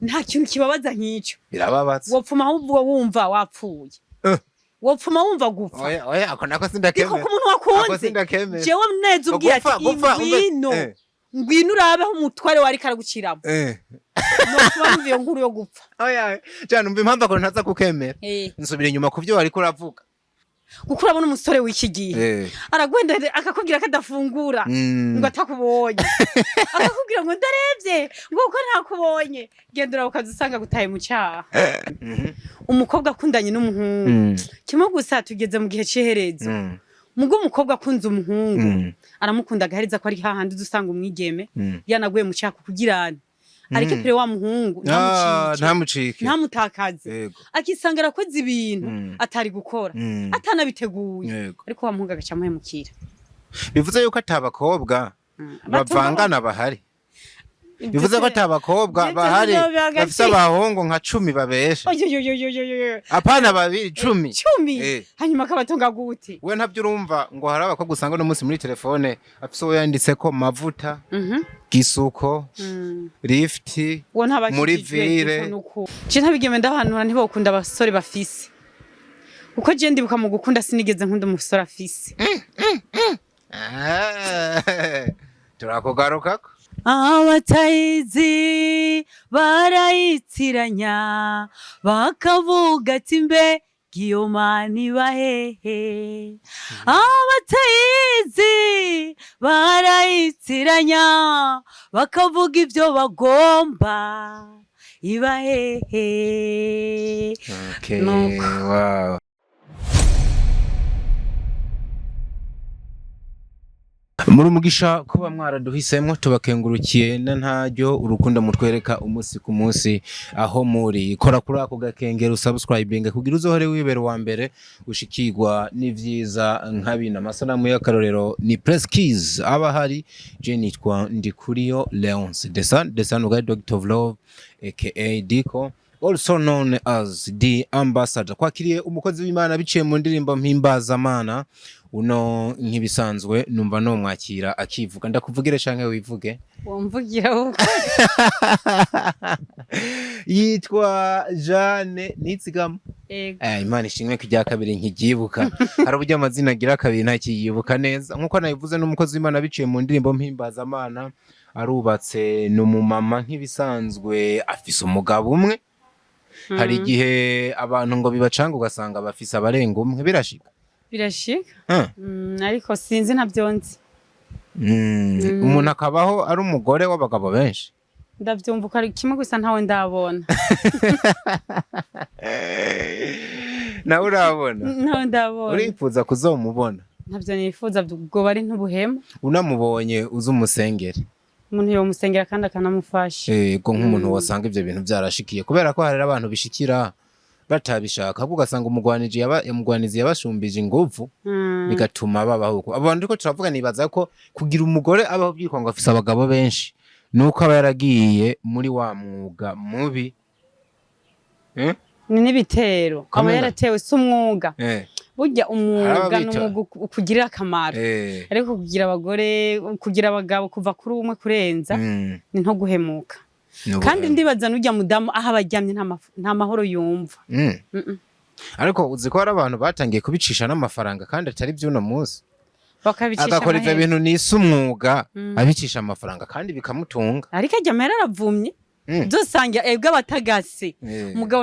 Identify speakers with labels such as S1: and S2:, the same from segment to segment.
S1: Nta kintu kibabaza nk'icyo.
S2: Birababaza.
S1: Wopfuma ahubwo wumva wapfuye. Wopfuma wumva gupfa.
S2: Oya, oya, ako nako
S1: Ariko
S2: sindakemera.
S1: ku muntu
S2: Ako
S1: wakunze,
S2: sindakemera.
S1: jewe neza ubwiye ati
S2: Gupfa, gupfa,
S1: ngwino, ngwino urabe aho umutware wari karaguciramo. Nopfuma numva iyo nkuru yo gupfa.
S2: Oya, cyane umva impamvu ako ntaza kukemera. Nsubira inyuma ku byo wariko uravuga.
S1: Kuko urabona umusore w'iki gihe aragwenda akakubwira ko adafungura ngo atakubonye, akakubwira ngo ndarebye ngo kuko ntakubonye. Genda uraba ukaza usanga gutaye mu cyaha. Umukobwa akundanye n'umuhungu, kimwe gusa tugeze mu gihe c'iherezo. Mugo umukobwa akunze umuhungu, aramukunda agahereza ko ari hahandi uza usanga umwigeme yanaguye mu cyaha kugira ariko pere wa muhungu ntamucike,
S2: ntamucike,
S1: ntamutakaze, akisanga arakoze ibintu atari gukora, atanabiteguye, ariko wa muhungu agaca amuhemukira.
S2: Bivuze yuko ata bakobwa bavangana bahari. Bivuze ko ata bakobwa
S1: Ibyo
S2: bahari
S1: sinobya
S2: bafise
S1: agaciro.
S2: abahungu nka 10 babesha.
S1: Oyoyoyoyoyoyo.
S2: Apana babiri, 10.
S1: 10. Hanyuma akabatunga gute?
S2: We ntabyo urumva ngo hari abakobwa usanga uno munsi muri telefone afise uwo yanditseko mavuta, gisuko, lift,
S1: Uwo ntabakijijwe.
S2: muri ville.
S1: Je ntabigeme ndahanura ntibokunda abasore bafise, kuko je ndibuka mu gukunda sinigeze nkunda umusore afise.
S2: Turakugarukako.
S1: Abatayizi barayitiranya bakavuga ati mbe iyo mana iba hehe? Abatayizi barayitiranya bakavuga ibyo bagomba, iba hehe?
S2: Okay,
S1: Nuko.
S2: wow. Muri umugisha kuba mwaraduhisemo, tubakengurukiye na ntaryo urukundo mutwereka umunsi ku munsi aho muri. Kora kuri ako gakengero, subscribing kugira uzohore wibera uwa mbere ushikirwa n'ivyiza nka bino. Amasanamu y'akarorero ni Press Keys aba hari. Je nitwa Ndikuriyo Leonce Desan Desan Ugai, Doctor of Love aka Diko, also known as the ambassador. Kwakiriye umukozi w'Imana biciye mu ndirimbo mpimbazamana uno. Nk'ibisanzwe numva no mwakira akivuga. Ndakuvugire canke wivuge?
S1: Wamvugira wowe.
S2: Yitwa Jeanne Nizigama.
S1: Ego.
S2: Imana ishimwe ko irya kabiri nkigibuka. Hari uburyo amazina agira kabiri ntakiyibuka neza. Nkuko nabivuze, n'umukozi w'Imana biciye mu ndirimbo mpimbazamana, arubatse, ni umumama nk'ibisanzwe, afise umugabo umwe. Hari igihe abantu ngo bibacanga ugasanga bafise abarenga umwe, birashika?
S1: Birashika.
S2: Ah.
S1: Ariko sinzi, ntabyo nzi.
S2: Umuntu akabaho ari umugore w'abagabo benshi.
S1: Ndavyumva uko ari kimwe gusa ntawe ndabona.
S2: Nawe urabona?
S1: Ntawe ndabona.
S2: Urifuza kuzomubona?
S1: Ntabyo nifuza, ubwo bari ntubuhema.
S2: Unamubonye uze umusengere.
S1: Umuntu yomusengera kandi akanamufasha.
S2: Yego, nk'umuntu wasanga ivyo bintu vyarashikiye, kubera ko hari abantu bishikira batabishaka, ahubwo ugasanga umugwaniji umugwanizi yabashumbije inguvu, bigatuma babaho uko. Abo bantu turiko turavuga, nibaza ko kugira umugore abaho byitwa ngo afise abagabo benshi nuko aba yaragiye muri wa mwuga mubi.
S1: Ni n'ibitero aba
S2: Kamena.
S1: yaratewe, si umwuga. Burya umwuga
S2: Hari
S1: ni
S2: ababita.
S1: umwuga ukugirira akamaro, ariko kugira abagore, kugira abagabo kuva kuri umwe kurenza, ni nko guhemuka.
S2: Ni ubuhemu.
S1: Kandi ndibaza n'urya mudamu aho aba aryamye nta mahoro yumva.
S2: Ariko uzi ko hari abantu batangiye kubicisha n'amafaranga kandi atari by'uno munsi,
S1: Bakabicisha
S2: agakora ivyo
S1: amahera.
S2: bintu nise umwuga, abicisha amafaranga kandi bikamutunga.
S1: Ariko ajya amahera aravumye. Dusanga ebwe abatagase, umugabo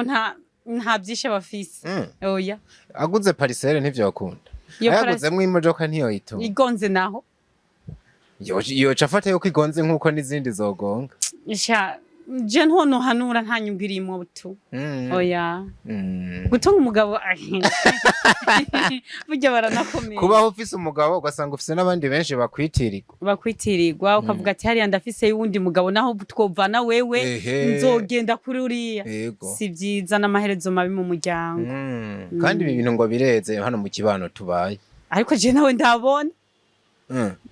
S1: nta byishe bafise. Oya.
S2: Aguze parcelle ntivyokunda?
S1: Iyo
S2: Ayaguzemwo imodoka ntiyoyitunga?
S1: Igonze naho?
S2: Yoca afata yuko igonze nk'uko n'izindi zogonga.
S1: Sha, je ntonohanura, nta nyungu irimo tu. Oya. Gutunga umugabo burya baranakomeye.
S2: Kubaho ufise umugabo ugasanga ufise n'abandi benshi bakwitirirwa.
S1: Bakwitirirwa, ukavuga ati hariya ndafise y'uwundi mugabo, naho twovana wewe, nzogenda kuri uriya. Si byiza, n'amaherezo mabi mu muryango.
S2: Kandi ibi bintu ngo bireze hano mu kibano tubaye.
S1: Ariko je nawe ndabona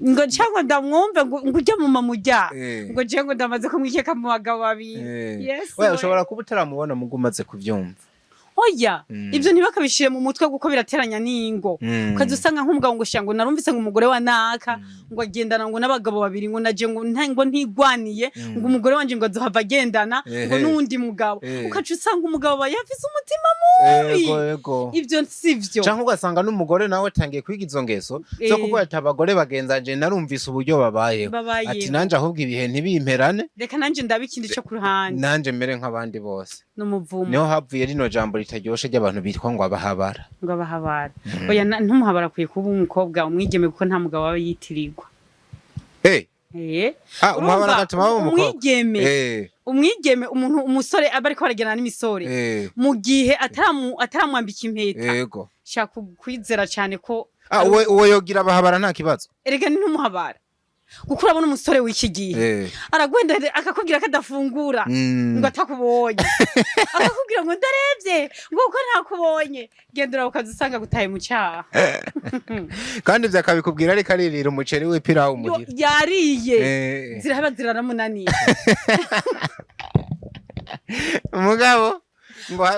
S1: ngo cyangwa ndamwumve ngo ujye mu mamujya, ngo je ngo ndamaze kumwikeka mu bagabo babiri. Yes.
S2: Oya,
S1: we.
S2: ushobora kuba utaramubona mugo umaze kuvyumva.
S1: Oya,
S2: Mm.
S1: ivyo ntibakabishire mu mutwe, kuko birateranya n'ingo. Ukaza usanga nk'umugabo ngo sha, ngo narumvise ngo umugore wa naka ngo agendana ngo n'abagabo babiri, ngo naje ngo ngo ntigwaniye, ngo umugore wanje ngo azohava agendana ngo n'uwundi mugabo. Ukaca usanga umugabo aba yafise umutima mubi.
S2: Ego ego.
S1: Ivyo sivyo.
S2: Canke ugasanga n'umugore nawe atangiye kwiga izo ngeso zo kuvuga ati: "Abagore bagenzanje narumvise uburyo babayeho."
S1: Babayeho.
S2: Ati: "Nanje ahubwo ibihe ntibimperane."
S1: Reka nanje ndabe ikindi co ku ruhande.
S2: Nanje mere nk'abandi bose.
S1: N'umuvumo.
S2: Niho havuye rino jambo ritaryoshe ry'abantu bitwa ngo abahabara.
S1: Ngo abahabara. Oya, ntumuhabara akwiye kuba umukobwa, umwigeme, kuko nta mugabo aba yitirirwa.
S2: Ah, umuhabara
S1: Urumva,
S2: agatuma aba umukobwa.
S1: Umwigeme, umwigeme, umuntu, umusore aba ariko aragendana n'imisore mu gihe ataramwambika impeta, shaka kwizera cyane ko
S2: Ah, uwo yogira abahabara nta kibazo.
S1: Erega ni ntumuhabara, kuko urabona umusore w'iki gihe aragwenda akakubwira ko adafungura ngo atakubonye, akakubwira ngo ndarebye ngo kuko ntakubonye. Genda urabe, ukaza usanga gutaye mu cyaha.
S2: Kandi ivyo akabikubwira ariko aririra umuceri w'ipirawu
S1: Yo,
S2: muhira.
S1: yariye, zirahaba ziranamunaniye.
S2: Umugabo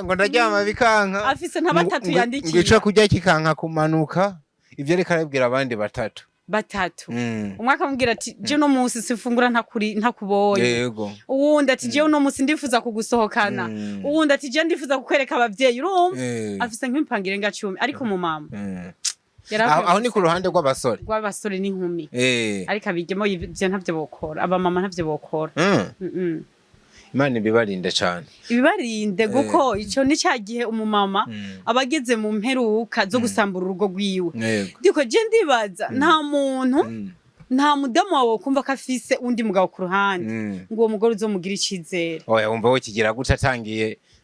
S2: ngo ndaryama bikanka.
S1: Afise nka batatu yandikiye.
S2: Ngo ico kurya kikanka kumanuka, ivyo ariko arabwira abandi batatu.
S1: Batatu. Umwe akamubwira ati: "Je uno munsi sifungura ntakuri ntakubonye." Uwundi ati: "Je uno munsi ndifuza kugusohokana." Uwundi ati: "Je ndifuza kukwereka abavyeyi." Urumva, afise nk'imipango irenga 10, ariko mu mama
S2: Aho ni ku ruhande rw'abasore.
S1: Rw'abasore n'inkumi. Ariko abigemo ivyo ntavyo bokora, abamama ntavyo bokora.
S2: Imana ibibarinde cane.
S1: Ibibarinde, kuko ico ni ca gihe umumama aba ageze mu mperuka zo gusambura urugo rwiwe. Ndiko je ndibaza, nta muntu, nta mudamu wawe wokumva ko afise undi mugabo ku ruhande, ngo uwo mugore uzomugira icizere.
S2: Oya, wumva we kigira gute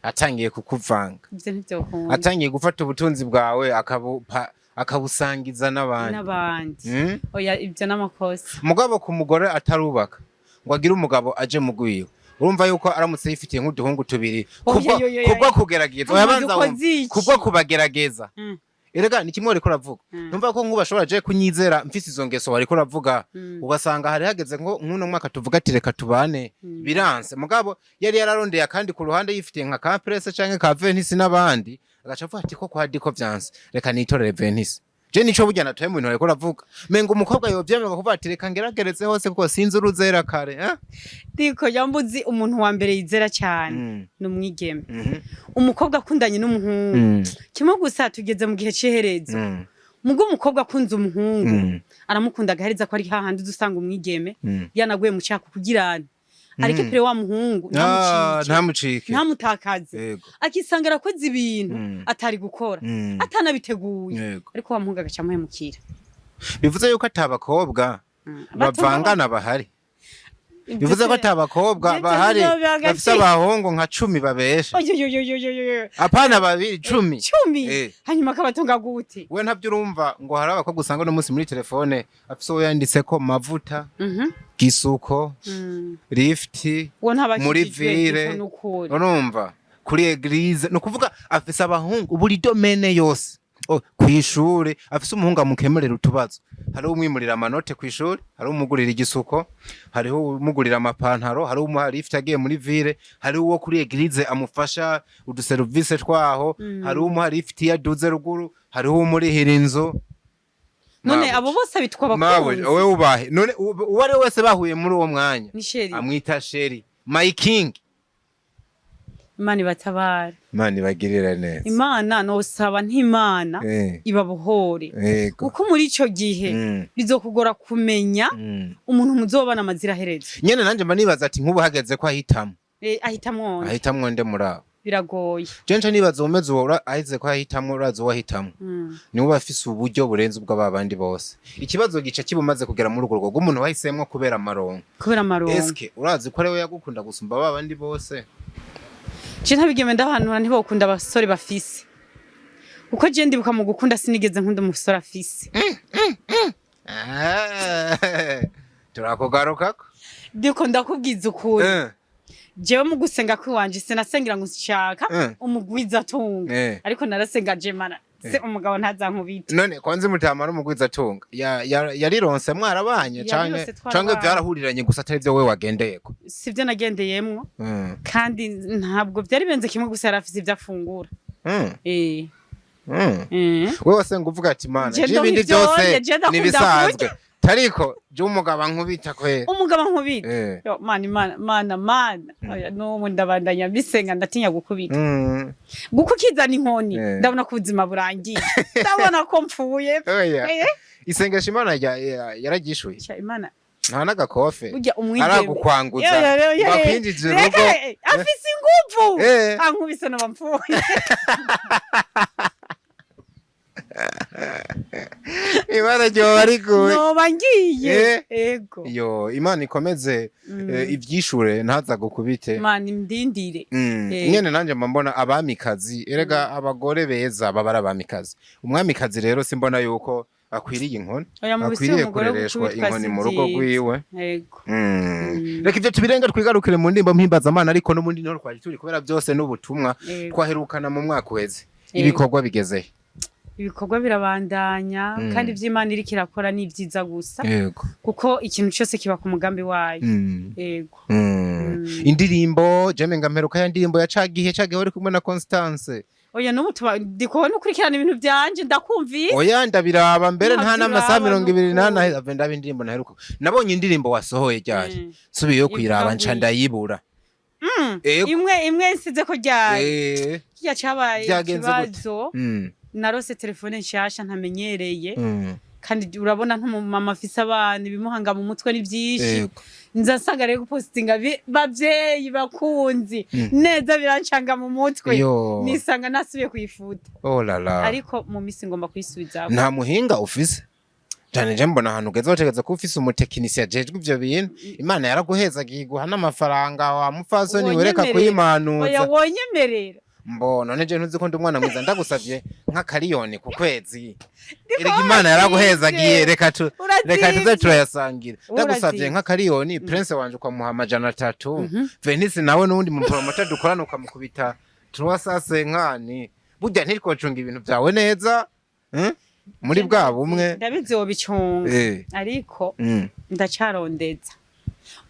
S2: atangiye kukuvanga?
S1: Ivyo ntivyokunda.
S2: Atangiye gufata ubutunzi bwawe akabusangiza n'abandi.
S1: N'abandi. Oya, ivyo n'amakosa.
S2: Mugabo ku mugore atarubaka ngo agire umugabo aje mu gwiwe, urumva yuko aramutse yifitiye nk'uduhungu tubiri
S1: Oya, oya, oya,
S2: kubwo
S1: oya.
S2: kugerageza.
S1: Hanyuma
S2: Oya, banza
S1: dukoze
S2: wumve.
S1: iki?
S2: Kubwo kubagerageza. Erega ni kimwe wariko uravuga. Numva ko nkuba ashobora je kunyizera mfise izo ngeso wariko uravuga, ugasanga hari hageze ngo nk'uno mwaka tuvuga ati: "Reka tubane," biranse. Mugabo yari yararondeye akandi ku ruhande, yifitiye nka ka Presse canke ka Venisi n'abandi, agaca avuga ati: "Ko kwa Diko vyanse, reka nitorere Venisi." Je nico burya natoye mu bintu wariko uravuga, menga umukobwa yovyemerwa kuvuga ati: "Reka ngeragereze hose kuko sinzi uruzera kare," eh?
S1: Diko, yambuzi umuntu wa mbere yizera cyane ni umwigeme. Umukobwa akundanye n'umuhungu, kimwe gusa tugeze mu gihe c'iherezo. Mugo umukobwa akunze umuhungu, aramukunda agahereza ko ari hahandi uza usanga umwigeme yanaguye mu cyaha kugira ariko pere wa muhungu
S2: Ah,
S1: ntamucike,
S2: ntamucike,
S1: ntamutakaze, akisanga arakoze ibintu atari gukora, atanabiteguye, ariko wa muhungu agaca amuhemukira.
S2: Bivuze yuko ata bakobwa bavangana bahari, bivuze ko ata bakobwa
S1: Ndetse
S2: bahari
S1: sinzobiha
S2: bafise
S1: agaciro.
S2: abahungu nka 10 babesha.
S1: Oyoyoyoyoyoyo.
S2: Apana babiri, 10.
S1: 10. Hanyuma akabatunga gute?
S2: We ntabyo urumva ngo hari abakobwa usanga uno munsi muri telefone afise uwo yanditseko mavuta, gisuko, lift,
S1: Uwo ntabakijijwe.
S2: muri ville.
S1: Diko, nukuri.
S2: Urumva, kuri église, ni ukuvuga afise abahungu buri domaine yose. Oh, kw'ishure afise umuhungu amukemerera utubazo, hariho umwimurira amanote kw'ishure, hariho umugurira igisuko, hariho umugurira amapantaro, hariho umuha lift agiye muri ville, hariho uwo kuri église amufasha uduserivise twaho, hariho umuha lift iyo aduze ruguru, hariho umurihira inzu.
S1: None
S2: Mabuja.
S1: abo bose bitwa
S2: Mabuja,
S1: abakunzi?
S2: wowe ubahe none uwo ari we wese bahuye muri uwo mwanya
S1: Ni chéri.
S2: amwita chéri, my king.
S1: Imana ibatabare.
S2: Imana ibagirire neza.
S1: Imana nosaba ntimana ibabohore, kuko muri ico gihe bizokugora kumenya umuntu muzobana amaziraherezo.
S2: Nyene nanje mba nibaza ati nk'ubu hageze ko ahitamo,
S1: Ahitamwo nde?
S2: Ahitamwo nde muri abo?
S1: Biragoye.
S2: Je nca nibaza umeze uwo aheze ko ahitamwo, urazi uwo ahitamwo? Niwe uba afise uburyo burenze ubwo ba bandi bose. Ikibazo gica kiba umaze kugera muri urwo rugo rw'umuntu wahisemwo kubera amaronko.
S1: Kubera amaronko.
S2: Eske urazi ko ariwe yagukunda gusumba ba bandi bose?
S1: Je ntabigeme ndahanura, ntibokunda abasore bafise, kuko je ndibuka mu gukunda sinigeze nkunda umusore afise.
S2: Ah, turakugarukako.
S1: Ndiko ndakubwiza ukuri. Jewe mu gusenga kwiwanje sinasengera ngo nshaka umugwizatunga, ariko narasenga: "Je mana, se umugabo ntazankubite."
S2: None kwanza mutama n'umugwizatunga yarironse mwarabanye canke
S1: Yarirose twarabanye.
S2: canke vyarahuriranye gusa atari vyo we wagendeyeko?
S1: Sivyo nagendeyemwo, kandi ntabwo byari benze kimwe gusa, yari afise ivyo afungura. Eh.
S2: Wewe wasenga uvuga ati: "Mana,
S1: Je
S2: je ibindi
S1: ndumva
S2: byose
S1: ivyo, je ndakunda
S2: ni ibisanzwe, tariko je umugabo ankubita kwera."
S1: Umugabo nkubita? Yo, Mana, Mana, Mana, Mana! Oya, n'ubu ndabandanya mbisenga, ndatinya gukubita. Guko ukizana inkoni, ndabona ko ubuzima burangiye, ndabona ko mpfuye.
S2: Oya.
S1: Eh.
S2: Isengesho Imana yararyishuye.
S1: Sha, Imana
S2: Nta n'agakofe
S1: burya umwigeme
S2: aragukwanguza
S1: Yo, yo, yo, yo,
S2: ngo akwinjize
S1: Reka,
S2: urugo.
S1: Afise inguvu. Ankubise noba mpfuye.
S2: Imana ryoba riguye.
S1: Noba ngiye. Ego.
S2: Yo, Imana ikomeze ivyishure, ntaza gukubite.
S1: Imana imdindire.
S2: Nyene nanje mba mbona abamikazi, erega abagore beza baba ari abamikazi. Umwamikazi rero simbona yuko akwiriye inkoni,
S1: Oya, mu bisi
S2: akwiriye
S1: umugore
S2: kurereshwa
S1: gukubitwa
S2: inkoni
S1: si
S2: mu rugo
S1: vyiza.
S2: rwiwe.
S1: Ego.
S2: Reka ivyo tubirenga, twigarukire mu ndimbo mpimbazamana, ariko n'ubundi niho twari turi, kubera byose n'ubutumwa. Twaherukana mu mwaka uheze. Ibikorwa bigezehe?
S1: Ibikorwa birabandanya, kandi ivy'Imana iriko irakora ni vyiza gusa, kuko ikintu cyose kiba ku mugambi wayo. Ego.
S2: Indirimbo jewe mperuka ya ndirimbo ya cagihe wari kumwe na Constance.
S1: Oya, n'ubu tuba ndikubona ukurikirana ibintu byanje, ndakumvise.
S2: Oya, ndabiraba mbere nta
S1: Ntabyo
S2: n'amasaha
S1: uraba.
S2: 24
S1: Nukuri.
S2: Ave ndaba indirimbo naheruka, nabonye indirimbo wasohoye ryari, nsubiyeyo kuyiraba
S1: Ivuga
S2: nca
S1: ngo
S2: ndayibura. Ego.
S1: Imwe imwe nsize ko ryari kirya cabaye
S2: Vyagenze gute?
S1: ikibazo. Narose telefone nshasha ntamenyereye, kandi urabona nk'umumama afise abana, ibimuhanga mu mutwe ni byinshi. Nza nsanga rero gupositinga bavyeyi bakunzi neza birancanga mu mutwe.
S2: Yo.
S1: Nisanga nasubiye kuyifuta.
S2: Oh la la.
S1: Ariko mu misi ngomba kuyisubizaho.
S2: Nta muhinga ufise cyane? Je mbona ahantu ugeze wategetse ko ufise umutekinisiye ajejwe ivyo bintu. Imana yaraguhezagiye, iguha n'amafaranga, wa mupfasoni, wereka
S1: Wonyemerera.
S2: kuyimanuza.
S1: Oya, wonyemerera.
S2: Mbo none je ntuzi ko ndi umwana mwiza? Ndagusavye nk'akariyoni ku kwezi. Erega Imana yaraguhezagiye, reka tuze turayasangira. Ndagusavye nk'akariyoni, Prince wanje ukamuha 300, Venice nawe n'uwundi mu promoter dukorana ukamukubita 350, burya ntitwocunga ibintu vyawe neza? Muri bwa bumwe.
S1: Ndabizi wobicunga, ariko ndacarondeza.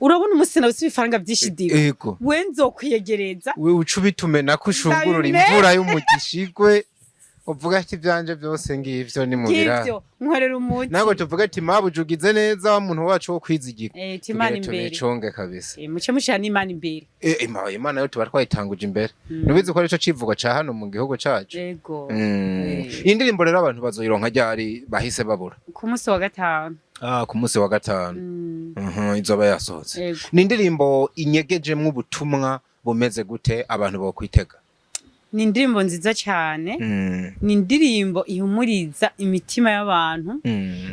S1: Urabona umusi nawe si ibifaranga vyinshi, diba we nzokwiyegereza.
S2: We uca ubitumena ko ushungurura
S1: Ndabimenya.
S2: imvura y'umugisha igwe, uvuga ati: "Ivyanje vyose ngivyo ni mu bira."
S1: Ngivyo, nkorera umuti.
S2: Ntabwo tuvuga ati: "Mabuja, ugize neza, wa muntu wacu wo kwizigira."
S1: Ati Imana
S2: Tugire
S1: imbere.
S2: tubicunge kabisa.
S1: Muce mushira n'Imana imbere.
S2: Imana yo tuba twayitanguje imbere. Nubizi ko arico civugo ca hano mu gihugu cacu.
S1: Ego.
S2: Iyi ndirimbo rero abantu bazoyironka ryari? Bahise babura.
S1: Ku munsi wa gatanu.
S2: Ah, ku munsi wa gatanu. Izoba yasohotse.
S1: Ego.
S2: Ni indirimbo inyegejemwo ubutumwa bumeze gute abantu bokwitega?
S1: Ni indirimbo nziza cyane. Ni indirimbo ihumuriza imitima y'abantu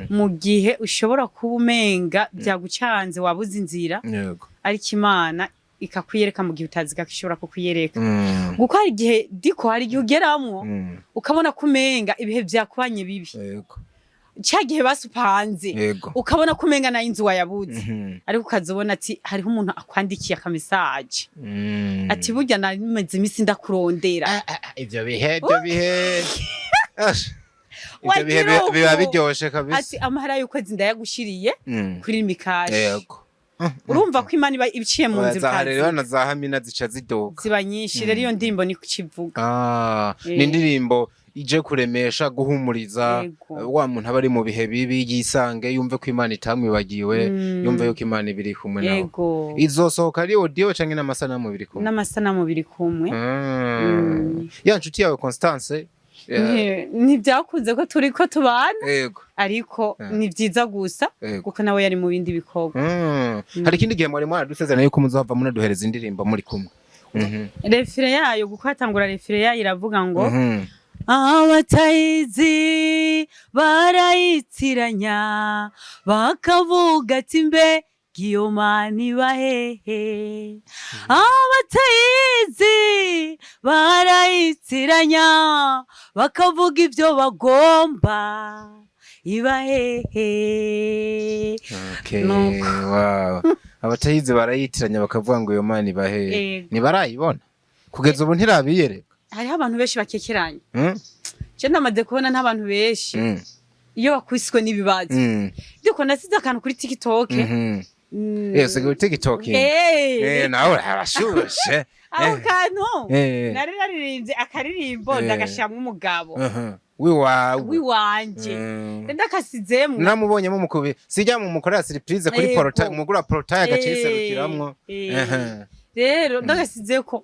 S1: mu gihe ushobora kuba umenga byagucanze, wabuze inzira, ariko Imana ikakwiyereka mu gihe utazi ko ishobora kukwiyereka. Kuko hari igihe, diko, hari igihe ugeramwo ukabona ko umenga ibihe byakubanye bibi, cya gihe basupanze, ukabona ko umenga nayo inzu wayabuze, ariko ukazobona ati hariho umuntu akwandikiye akamesaje ati: "Burya nari maze iminsi ndakurondera."
S2: Ivyo bihe Ash. Ivyo bihe
S1: Wagira
S2: biba
S1: uko.
S2: biryoshe kabisa.
S1: Ati: "Amahera y'ukwezi ndayagushiriye kuri Lumicash." Urumva ko Imana iba ibiciye mu nzira
S2: Zaha rero
S1: utazi.
S2: na za hamina zica ziduka.
S1: Ziba nyinshi. Rero iyo ndirimbo ni kukivuga.
S2: Ah, ni indirimbo ije kuremesha, guhumuriza wa muntu aba ari mu bihe bibi, yisange, yumve ko Imana itamwibagiwe, yumve yuko Imana ibiri kumwe nawe. Izosohoka ari audio canke n'amasanamu biri kumwe?
S1: N'amasanamu biri kumwe.
S2: Ya nshuti yawe Constance
S1: Ntibyakunze ko turi ko tubana, ariko ni byiza gusa, kuko nawe yari mu bindi bikorwa.
S2: Hari ikindi gihe mwari mwaradusezerana yuko muzohava munaduhereza indirimbo muri kumwe.
S1: Refrain yayo, kuko hatangura refrain yayo iravuga ngo: "Abatayizi barayitiranya, bakavuga ati: mbe iyo Mana iba hehe? Abatayizi barayitiranya, bakavuga ibyo bagomba, iba hehe?"
S2: Okay,
S1: Nuko.
S2: wow. Abatayizi barayitiranya, bakavuga ngo iyo Mana iba hehe? Ntibarayibona kugeza ubu, ntirabiyereka.
S1: Hariho abantu benshi bakekeranya. Je ndamaze kubona n'abantu benshi iyo bakwiswe n'ibibazo. Ndiko nasize akantu kuri TikTok.
S2: Yes, kuri TikTok.
S1: Eh.
S2: Eh, nawe urabashushe.
S1: Aho kantu nari naririmbye akaririmbo, ndagashiramwo umugabo
S2: Wiwawe.
S1: Wiwanje. Ndakasizemwo.
S2: Namubonyemo mukubi sijya mu mukorera surprise kuri portail, mugura portail agace yiserukiramwo.
S1: Rero ndagasizeko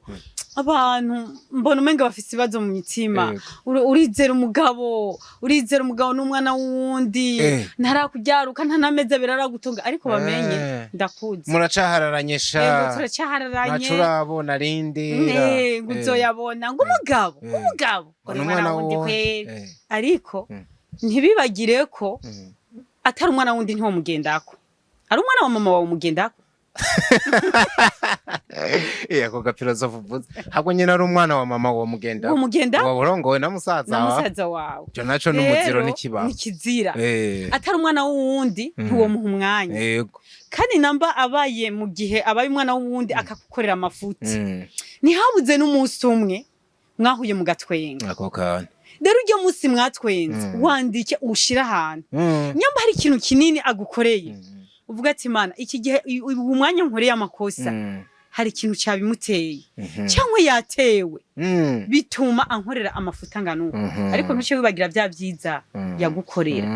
S1: abantu mbona umenga bafise ibibazo mu mitima. Urizera umugabo, urizera umugabo n'umwana w'uwundi, ntarakubyaruka, nta n'amezi 2 aragutunga, ariko bamenye ndakuzi.
S2: Muracahararanye sha.
S1: Yego, turacyahararanye.
S2: Ntaco urabona, rindira.
S1: Ngo uzoyabona, ngo umugabo, umugabo ngo
S2: Ngo
S1: ni umwana
S2: umwana
S1: wundi
S2: wundi.
S1: kweri. Ariko ntibibagire ko atari umwana wundi ntiwomugendako, ari umwana wa mama wawe umugendako.
S2: Ako gafilosofu uvuze, ahubwo nyine ari umwana wa mama wo mugenda.
S1: Womugenda.
S2: Waba urongowe na musaza
S1: na
S2: wawe.
S1: Musaza wawe.
S2: Ico naco n'umuziro.
S1: Rero,
S2: N'ikibaho.
S1: Nikizira. Atari umwana w'uwundi ntiwomuha umwanya. Kandi namba abaye mu gihe abaye umwana w'uwundi akagukorera amafuti, ntihabuze n'umunsi umwe mwahuye mugatwenga.
S2: Ako kantu.
S1: Rero uryo munsi mwatwenze, wandike uwushire ahantu. Nyamba hari ikintu kinini agukoreye, uvuga ati: "Mana, iki gihe uyu mwanya nkoreye amakosa, hari ikintu cyabimuteye cyangwa yatewe, bituma ankorera amafuta angana uko." Ariko ntuce wibagira bya byiza yagukorera.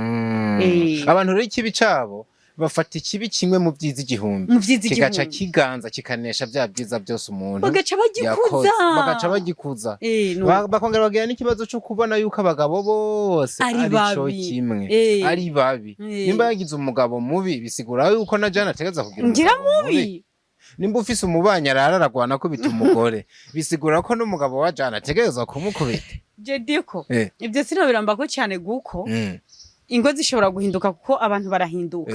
S2: Abantu rero ikibi cabo, bafata ikibi kimwe mu byiza 1000,
S1: Mu byiza
S2: kigaca
S1: 1000.
S2: kiganza, kikanesha bya byiza byose umuntu
S1: bagaca bagikuza.
S2: yakoze, bagaca bagikuza. Bakongera bagira n'ikibazo cyo kubona yuko abagabo bose
S1: Ari
S2: ari co
S1: babi.
S2: kimwe, ari babi. Nimba yagize umugabo mubi, bisigura yuko na Jane ategereza kugira
S1: ngira
S2: umugabo
S1: mubi.
S2: Nimba ufise umubanyi arara aragwana akubita umugore, bisigura ko n'umugabo wa Jane ategerezwa kumukubita.
S1: Jediko, ibyo sinobirambako cyane guko ingo zishobora guhinduka kuko abantu barahinduka.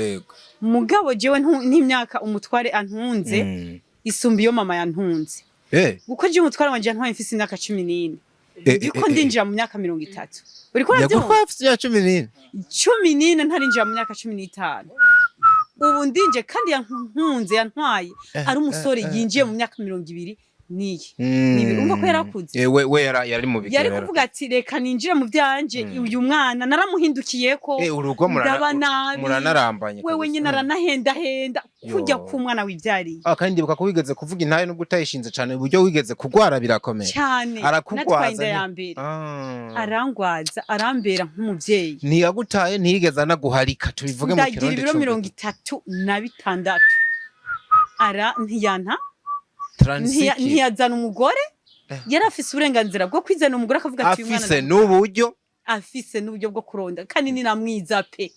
S1: Mugabo jewe n'imyaka umutware antunze isumba iyo mama yantunze, kuko jewe umutware wanje yantwaye mfise imyaka 14. Ndiko ndinjira mu myaka 30, uriko urabyumva?
S2: Yaguhaye afise imyaka 14?
S1: 14, ntarinjira mu myaka 15. Ubu ndinje, kandi yantunze, yantwaye ari umusore yinjiye mu myaka 20 n'iyi n'ibiri. Urumva ko yarakuze.
S2: We yari mu
S1: Yari
S2: bigero.
S1: kuvuga ati: "Reka ninjire mu byanje, uyu mwana naramuhindukiyeko,
S2: Urugo
S1: ndaba nabi."
S2: Muranarambanye
S1: Wewe
S2: kabisa.
S1: nyine aranahendahenda kujya
S2: Yo.
S1: ku mwana wibyariye.
S2: Ah, kandi ndibuka ko wigeze kuvuga intahe nubwo utayishinze cane, uburyo wigeze kugwara birakomeye.
S1: Cyane.
S2: Arakugwaza.
S1: Natwaye inda ya mbere, arangwaza, arambera nk'umuvyeyi.
S2: Ntiyagutaye, ntiyigeze anaguharika, tubivuge mu
S1: Ndagira
S2: Kirundi
S1: ibiro
S2: cumvikana.
S1: 36, ara ntiyanta
S2: Transiki.
S1: ntiyazana umugore. Yari afise uburenganzira bwo kwizana umugore, akavuga ati: "Uyu mwana
S2: Afise n'uburyo.
S1: Afise n'uburyo bwo kuronda, kandi ni namwiza pe.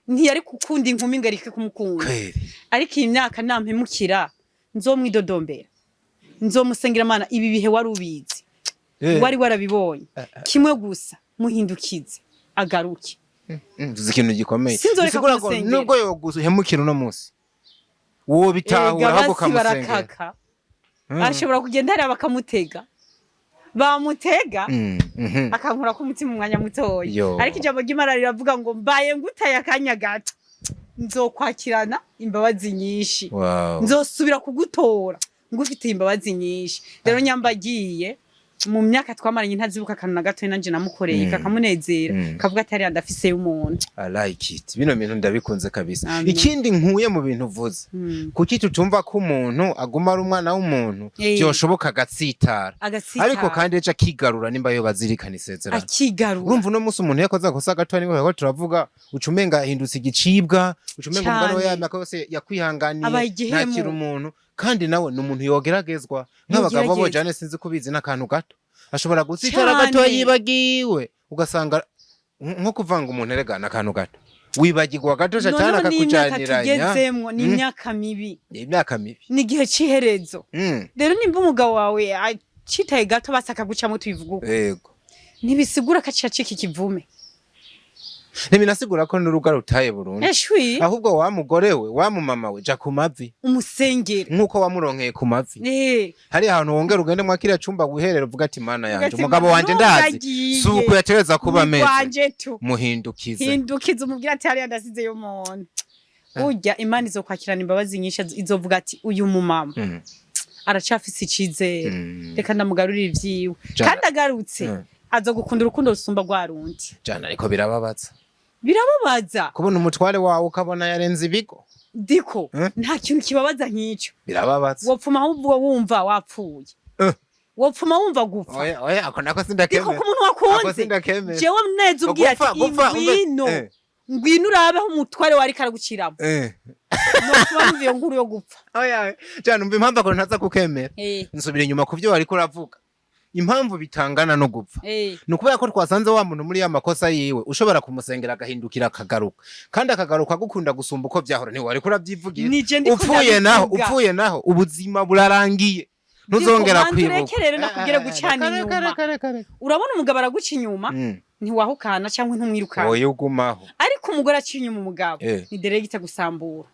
S1: Ntiyari gukunda inkumi ngo areke kumukunda.
S2: Kweri.
S1: Ariko iyi myaka nampemukira, nzomwidodombera, nzomusengera: "Mana, ibi bihe wari ubizi, wari warabibonye, kimwe gusa muhindukize agaruke."
S2: Uzi ikintu gikomeye.
S1: Sinzoreka
S2: Bisigura ko
S1: kumusengera.
S2: nubwo yoguhemukira uno munsi, wobitahura
S1: Erega
S2: ahubwo
S1: basi
S2: ukamusengera.
S1: barakaka. Ashobora kugenda hariya bakamutega, bamutega, akankura ko umutima umwanya mutoya.
S2: Yo.
S1: Ariko ijambo ry'Imana riravuga ngo: "Mbaye ngutaye akanya gato, nzokwakirana imbabazi nyinshi, nzosubira kugutora ngufitiye imbabazi nyinshi." Rero nyamba agiye mu myaka twamaranye ntazibuka akantu na gatoya nanje namukoreye kakamunezera, kavuga ati: "Hariya ndafise y'umuntu."
S2: I like it. Bino bintu ndabikunze kabisa.
S1: Amen.
S2: Ikindi nkuye mu bintu uvuze, kuki tutumva ko umuntu aguma ari umwana w'umuntu, byoshoboka agatsitara,
S1: Agatsitara.
S2: ariko kandi ejo akigarura nimba yo bazirikana isezerano?
S1: Akigarura.
S2: Urumva uno munsi umuntu yakoze akosa gato, niko turavuga, uca umenga ahindutse igicibwa, uca umenga umugani we
S1: Cane.
S2: ya myaka yose yakwihanganiye
S1: Abaye igihemu.
S2: ntakiri umuntu. Kandi nawe ni umuntu yogeragezwa nk'abagabo bo.
S1: Yogeragezwa.
S2: Jane, sinzi kubizi, n'akantu gato ashobora gutsitara
S1: Cane.
S2: gato yibagiwe, ugasanga nko kuvanga umuntu erega akantu gato wibagirwa gato, satani
S1: Noneho n'imyaka
S2: akakujaniranya.
S1: tugezemwo ni imyaka mibi.
S2: Ni imyaka mibi.
S1: Ni igihe c'iherezo. Rero nimba umugabo wawe acitaye gato, basi akagucamo, tubivuga uko, ntibisigura ko aciye acika ikivume.
S2: Ntibinasigura ko n'urugo rutaye burundu.
S1: Eshwi.
S2: Ahubwo wa mugore we, wa mumama we, ja ku mavi
S1: Umusengere.
S2: nk'uko wamuronkeye ku mavi. Hari ahantu wongera ugende mwa kiriya cumba wiherera, uvuga ati: "Mana yanje,
S1: Ugati,
S2: umugabo
S1: "Mana,
S2: wanje ndazi
S1: ntugagiye.
S2: si uko yategereza kuba ameze."
S1: Wanje tu.
S2: Muhindukize.
S1: Hindukiza, umubwira ati: "Hariya ndasizeyo umuntu." Burya Imana izokwakirana imbabazi nyinshi, izovuga ati: "Uyu mumama aracafise icizere, reka ndamugarurire ivyiwe."
S2: Jana.
S1: Kandi agarutse, azogukunda urukundo rusumba rwa rundi.
S2: Jana, ariko birababaza.
S1: Birababaza.
S2: Kubona umutware wawe ukabona yarenze ibigo.
S1: Diko,
S2: Eh?
S1: nta kintu kibabaza nk'icyo.
S2: Birababaza.
S1: Wopfuma ahubwo wumva wapfuye. Wopfuma wumva gupfa.
S2: Oya, oya, ako nako
S1: Ariko
S2: sindakemera.
S1: ku muntu
S2: Ako
S1: wakunze,
S2: sindakemera.
S1: jewe neza ubwira
S2: Gupfa,
S1: ati
S2: gupfa,
S1: ngwino, ngwino urabe aho umutware wari karaguciramo. Nopfuma numva iyo nkuru yo gupfa.
S2: Oya, cyane, umva impamvu ako ntaza kukemera. Nsubira inyuma ku byo wariko uravuga, impamvu bitangana no gupfa ni ukubera ko twasanze wa muntu muri ya makosa yiwe ushobora kumusengera agahindukira, akagaruka, kandi akagaruka agukunda gusumba uko byahora. Ntiwari kurabyivugira?
S1: Nije ndiko
S2: Upfuye naho,
S1: ndabivuga.
S2: upfuye naho ubuzima burarangiye, ntuzongera
S1: Ndiko
S2: kwibuka.
S1: ureke rero ndakubwire gucana inyuma. Urabona, umugabo araguca inyuma, ntiwahukana cyangwa ntumwirukana.
S2: Oya, ugumaho.
S1: Ariko umugore aciye inyuma umugabo, ni direct gusambura.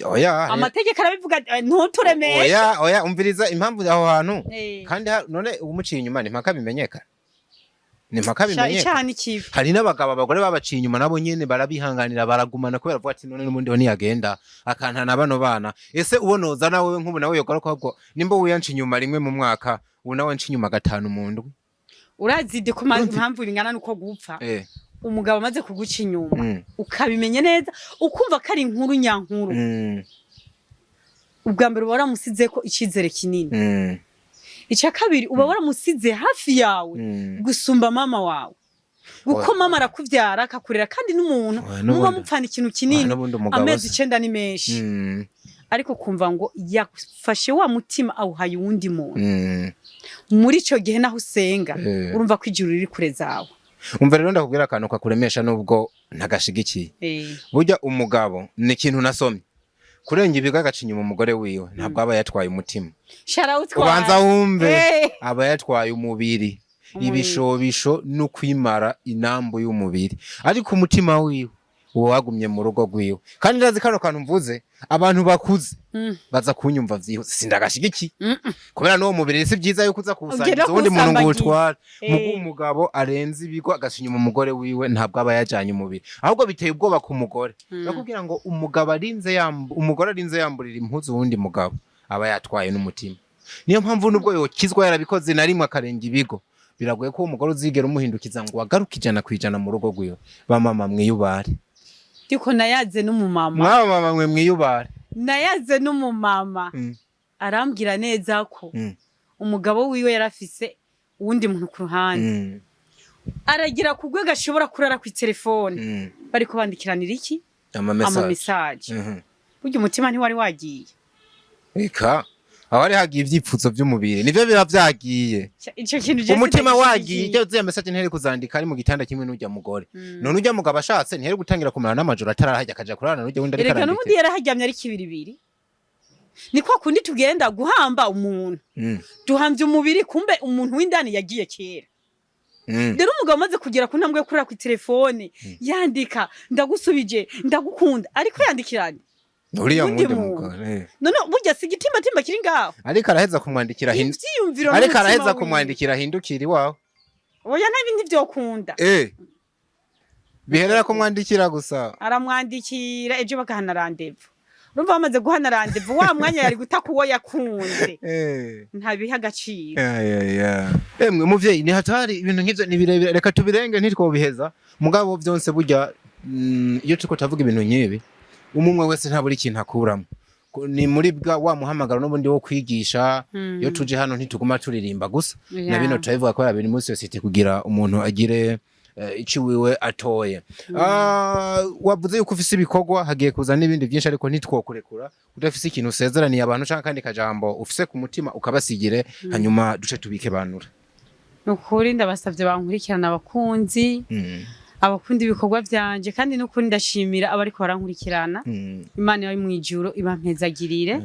S2: Oya.
S1: Amategeko arabivuga, ntuturemeshe.
S2: Oya, oya, umviriza impamvu aho hantu. Kandi none umuciye inyuma ni mpaka bimenyekana, ni mpaka bimenyekana.
S1: Icyaha ni kibi.
S2: Hari n'abagabo abagore babaciye inyuma, nabo nyene barabihanganira, baragumana, kubera avuga ati: "None n'ubundi ho niyagenda akantana bano bana, ese ubonoza nawe nk'ubu nawe yogaruka?" Ahubwo nimba wiyanca inyuma rimwe mu mwaka, ubu nawe nca inyuma gatanu mu ndwi.
S1: Urazi de ko impamvu bingana nuko gupfa, umugabo amaze kuguca inyuma, ukabimenya neza, ukumva ko ari inkuru nyankuru, ubwa mbere uba waramusize ko icyizere kinini. Icya kabiri, uba waramusize hafi yawe gusumba mama wawe, kuko mama arakubyara akakurera, kandi n'umuntu
S2: Oya,
S1: muba mupfana ikintu kinini.
S2: Oya, n'ubundi umugabo
S1: Amezi 9 ni menshi. Ariko kumva ngo yafashe wa mutima awuhaye uwundi muntu, muri icyo gihe naho usenga, urumva ko ijuru riri kure zawe.
S2: Umva rero, ndakubwira akantu kakuremesha nubwo ntagashigikiye. Burya umugabo ni ikintu nasomye, kurenga ibigo agaca inyuma umugore wiwe, ntabwo aba yatwaye umutima.
S1: Sharawutwaye.
S2: Ubanza wumve. Aba yatwaye umubiri.
S1: Umubiri.
S2: Ibishobisho no kwimara inambu y'umubiri, ariko umutima wiwe uba wagumye mu rugo rwiwe. Kandi ndazi kano kantu mvuze, abantu bakuze baza kunyumva vyihuse, sindagashigikiye, kubera n'uwo mubiri si byiza yuko uza kuwusangiza
S1: Ugenda
S2: uwundi muntu ngo
S1: kuwusambagiza.
S2: uwutware. Mugu umugabo arenze ibigo agaca inyuma umugore wiwe, ntabwo aba yajanye umubiri, ahubwo biteye ubwoba ku mugore. Bakubwira ngo umugabo arinze umugore arinze yamburira impuzu uwundi mugabo, aba yatwaye n'umutima. Niyo mpamvu nubwo yokizwa yarabikoze na rimwe akarenga ibigo, biragoye ko uwo mugore uzigera umuhindukiza ngo agaruke 100% mu rugo rwiwe. Ba mama, mwiyubare.
S1: Ndiko nayaze n'umumama.
S2: Mwaba mama mwe, mwiyubare.
S1: Nayaze n'umumama, arambwira neza ko umugabo wiwe yarafise uwundi muntu ku ruhande, aragira ku rwego ashobora kurara ku telefone, bariko bandikiranira iki?
S2: Ama message.
S1: Ama message. Burya umutima ntiwari wagiye.
S2: Eka, aho hari hagiye ivyipfuzo vy'umubiri, nivyo biba vyagiye.
S1: Ico kintu je
S2: Umutima wagiye.
S1: sindagishyigikiye.
S2: Ijya ziriya message ntiheri kuzandika ari mu gitanda kimwe n'urya mugore. None urya mugabo ashatse ntiheri gutangira kumara n'amajoro atararahajya, akaja kurarana n'urya wundi ariko
S1: Erega n'ubundi
S2: arandikira.
S1: yaraharyamye ari kibiribiri. Ni kwa kundi tugenda guhamba umuntu, duhamvye umubiri, kumbe umuntu w'indani yagiye kera. Rero umugabo amaze kugera ku ntambwe yo kurara ku telefone yandika "ndagusubije, ndagukunda", ariko yandikiranye
S2: Uriya
S1: uwundi
S2: wundi
S1: muntu.
S2: mugore.
S1: None burya si igitimbatimba kiri ngaho?
S2: Ariko araheza kumwandikira
S1: Ivyiyumviro
S2: ariko
S1: n'umutima
S2: araheza
S1: wiwe.
S2: kumwandikira ahindukira iwawe.
S1: Oya, ntabi ntivyokunda.
S2: Biherera kumwandikira gusa.
S1: Aramwandikira, ejo bagahana rendez-vous. Urumva bamaze guhana rendez-vous, wa mwanya yari guta kuwo yakunze, ntabiha agaciro.
S2: Ya, ya, ya. Emwe muvyeyi, ni hatari ibintu nk'ivyo, ni birebire, reka tubirenge, ntitwobiheza. Mugabo vyonse burya, iyo turiko turavuga ibintu nk'ibi, umwe wese ntabura ikintu akuramo. Ni muri bwa wa muhamagaro n'ubundi wo kwigisha. Iyo tuje hano ntituguma turirimba gusa, na bino turabivuga kubera biri muri société, kugira umuntu agire ico wiwe atoye. Wavuze yuko ufise ibikorwa, hagiye kuza n'ibindi byinshi, ariko ntitwokurekura udafise ikintu usezeraniye abantu canke akandi kajambo ufise ku mutima ukabasigire, hanyuma duce tubike banura.
S1: Ni ukuri ndabasavye bankurikirana, abakunzi, abakunda ibikorwa vyanje, kandi n'ukuri ndashimira abariko barankurikirana. Imana yo mw'ijuru ibampezagirire.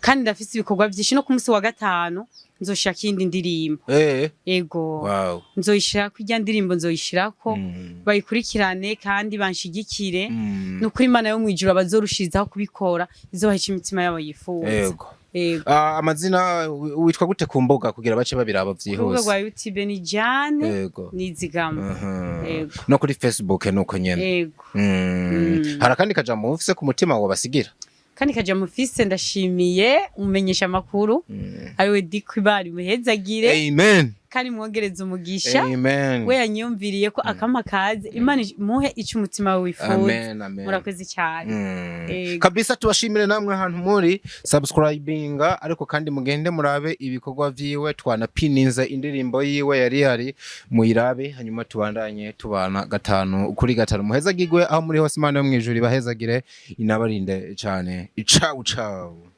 S1: Kandi ndafise ibikorwa vyinshi, no ku munsi wa gatanu nzoshirako iyindi ndirimbo. Ego. Nzoyishirako irya ndirimbo, nzoyishirako, bayikurikirane kandi banshigikire. Ni ukuri Imana yo mw'ijuru abazorushirizaho kubikora, izobaha ico imitima yabo yifuza. Ego.
S2: Amazina, witwa gute ku mbuga kugira bace babiraba
S1: Ku rubuga
S2: vyihuse?
S1: rwa YouTube ni Jane Nizigama. Ego.
S2: No kuri Facebook nuko nyene?
S1: Ego.
S2: Hari akandi kajambo ufise ku mutima wobasigira?
S1: Kandi kaja mufise, ndashimiye umumenyesha amakuru ariwe Dikwibari, muhezagire.
S2: Amen.
S1: Kandi mwongereze umugisha.
S2: Amen.
S1: We yanyumviriye ko akampa kaze, Imana muhe ico umutima we wifuza.
S2: Amen, amen.
S1: Murakoze cyane. Ego.
S2: Kabisa, tubashimire namwe ahantu muri subscribinga, ariko kandi mugende murabe ibikorwa vyiwe. Twanapininze indirimbo yiwe yari muyirabe, hanyuma tubandanye tubana gatanu kuri gatanu. Muhezagirwe aho muri hose. Imana yo mwijuru ibahezagire, inabarinde cane. Ciao ciao.